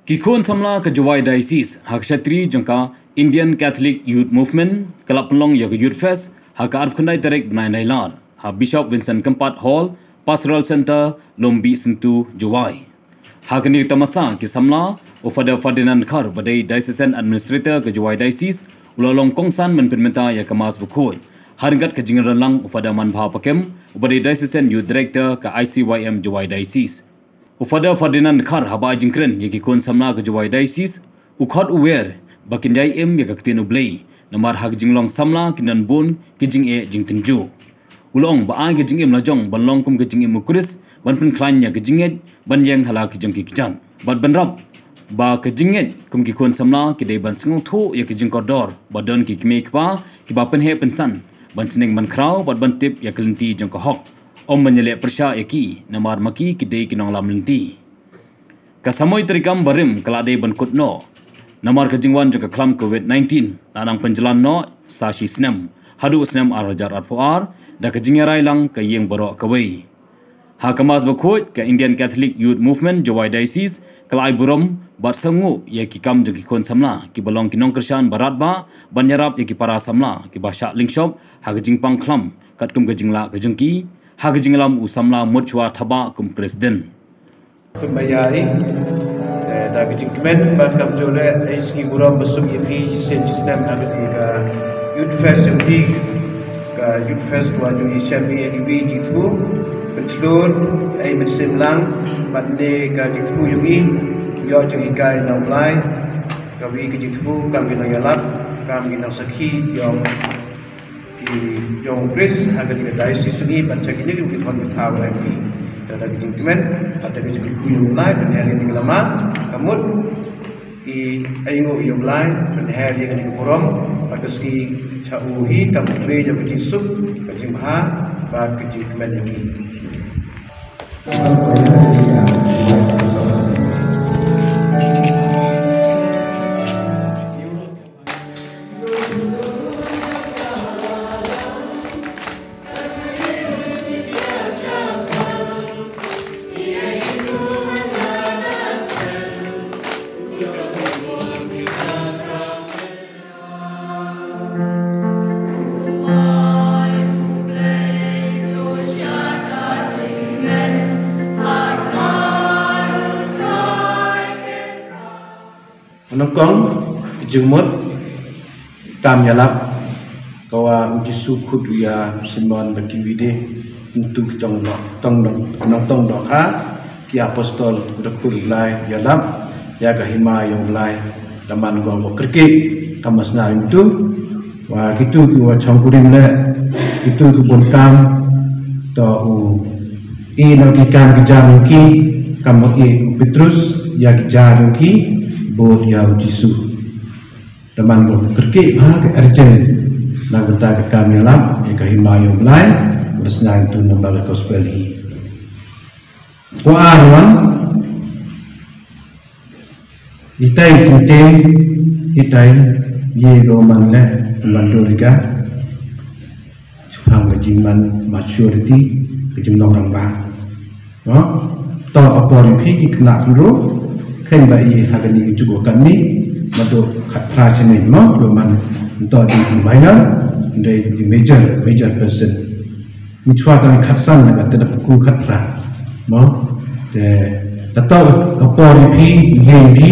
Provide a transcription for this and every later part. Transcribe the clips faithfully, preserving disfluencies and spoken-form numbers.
Ki khun samla ka Jowai Diocese ha ka shatri jong ka Indian Catholic Youth Movement ka la pynlong ïa ka Youth Fest ha ka arphew khyndai tarik bnai Nailar ha Bishop Vincent Kympat Hall, Pastoral Centre, Lumbih Syntu, Jowai. Ha kane ka tamasa ki samla, u Father Ferdinand Dkhar uba dei Diocesan Administrator ka Jowai Diocese u la long kongsan ban pynmynta ïa ka Mass bakhuid ha ryngkat ka jingïalang u Father Manbha Pakem uba dei Diocesan Youth Director ka I C Y M Jowai Diocese. U Father Ferdinand Dkhar haba ai jingkren ïa ki khun samla ka Jowai Diocese, u khot u wer ba kin ïai im ïa ka ktien U Blei, namar ha ka jinglong samla kin don bun ki jingeh jingtynjuh. U la ong ba ai ka jingim la jong ban long kum ka jingim u Khrist, ban pynkhlaiñ ïa ka jingngeit, ban ïeng ha la ki jong ki kjat. Bad ban rap ba ka jingngeit kum ki khun samla ki dei ban sngewthuh ïa ka jingkordor ba don ki kmie kpa kiba pynheh pynsan ban sneng ban khraw bad ban tip ïa ka lynti jong ka hok. Ym ban ïaleh pyrshah ïa ki, namar ma ki ki dei ki nonglam lynti. Ka samoi treikam barim ka la dei ban kut noh, namar ka jingwan jong ka khlam Covid nineteen la nang pynjlan noh sa shi snem haduh snem ar hajar arphew ar da ka jingïarai lang ka ïing baroh kawei. Ha ka Mass bakhuid ka Indian Catholic Youth Movement Jowai Diocese ka la ai burom bad sngewbha ïa ki kam jong ki khun samla kiba long ki nongkyrshan ba radbah ban ïarap ïa ki para samla kiba shah lyngshop ha ka jingpang khlam katkum ka jinglah ka jong ki, ha ka jingïalam u samla Mutshwa Thabah kum President. Kumba ïa i, eh, da ka jingkmen bad kam jure ai sngi burom ba suk ïa phi shisien shisnem ha ka Youth Fest ïa phi, ka Youth Fest wa ju i shem i ïa ki jingthmu pynchlur ai mynsiem lang bad ne ka jingthmu ïa i ïoh jong i kai na u Blai. Ka wi ka jingthmu kam ki nongïalap, kam ki nongsakhi ïa ki jong Khrist ha ka diocese jong i bad sha kine ki thon ki thaw rem ki. Te da ka jingkmen, ha da ka jingkmen ïa u Blai, te ha kine ki lama ka mut ki ai nguh ïa u Blai, te ha kine ki burom bad ka sngi sha u hi kam u Blai jong ka jingsuk, ka jingbha bad ka jingkmen ïa ki. Nyngkong, ka jingmut, kam ïalap, ka wa u Jisu khut u ïa Simon bad ki wi de, ntu ki tong doh, tong doh, nongtong dohkha, ki apostol, u da khut u Blai, ïalap ïa ka hima ïa u Blai, da man ko ba kyrkieh, ka masna ntu, wa kitu ki wa chong kurim leh, kitu ki bun kam, to u i na ki kam ki jam ki, kam u i u Petrus, ïa ki jam ki, bud ïa u Jisu. Da man ko kyrkieh bha ka urgent, na ka bynta ka kam ïalap, ïa ka hima ïa u Blai, u da sngewthuh na ba ka gospel hi. Ko ar wan, itai tinteng, itai, ïa ko man leh, man do rika. Shaphang ka jingman maturity, ka jinglong rangbah. No? To ka por ïa phi ki khynnah phi ruh, khein ba i ha kane ka juk ka kane, ba dei khatphra channel, no? Ba man, to dei ki minor, dei ki major, major person. Mynshwa tang khatsan na ka te da pynku khatphra. Mo? Te, da to ka por ïa phi, ïa phi,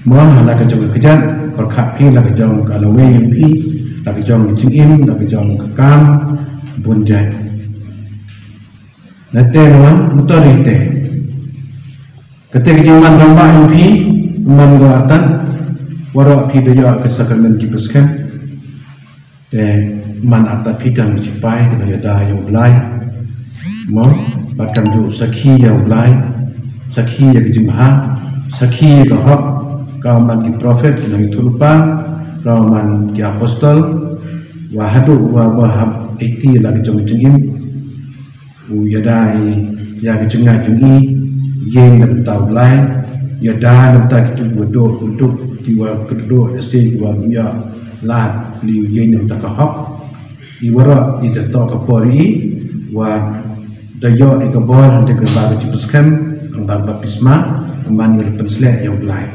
mo, na ka jong ka kjat, pyrkhat phi, na ka jong ka lawei ïa phi, na ka jong ka jingim, na ka jong ka kam, bun jait. Na te mo, motor ïa te. Kata ka jingman rangbah ïa phi, man ko artat, waroh phi da ïoh ka sakramen jingpyrshang. Te man artat phi kam ki sipai, ki nongïada ïa u Blai. Mo, bad kam ju sakhi ïa u Blai, sakhi ïa ka jingbha, sakhi ïa ka hok, ka man ki prophet, ki nongïathuhlypa, ka man ki apostol, wa haduh wa ba hap iti la ka jong ka jingim. U ïada i ïa ka jingngeit jong i, ïeng na bynta u Blai, ïada na bynta kitu kiwa duh, kitu kiwa kyrduh, ïa se kiwa ïa lad, li u ïeng na bynta ka hok. I waroh, i da toh ka por i, wa da ïoh i ka bor, hynda ka ba ka jingpyrshang, hynda ka baptisma, Tang ban ïa la pynsleh ïa U Blei.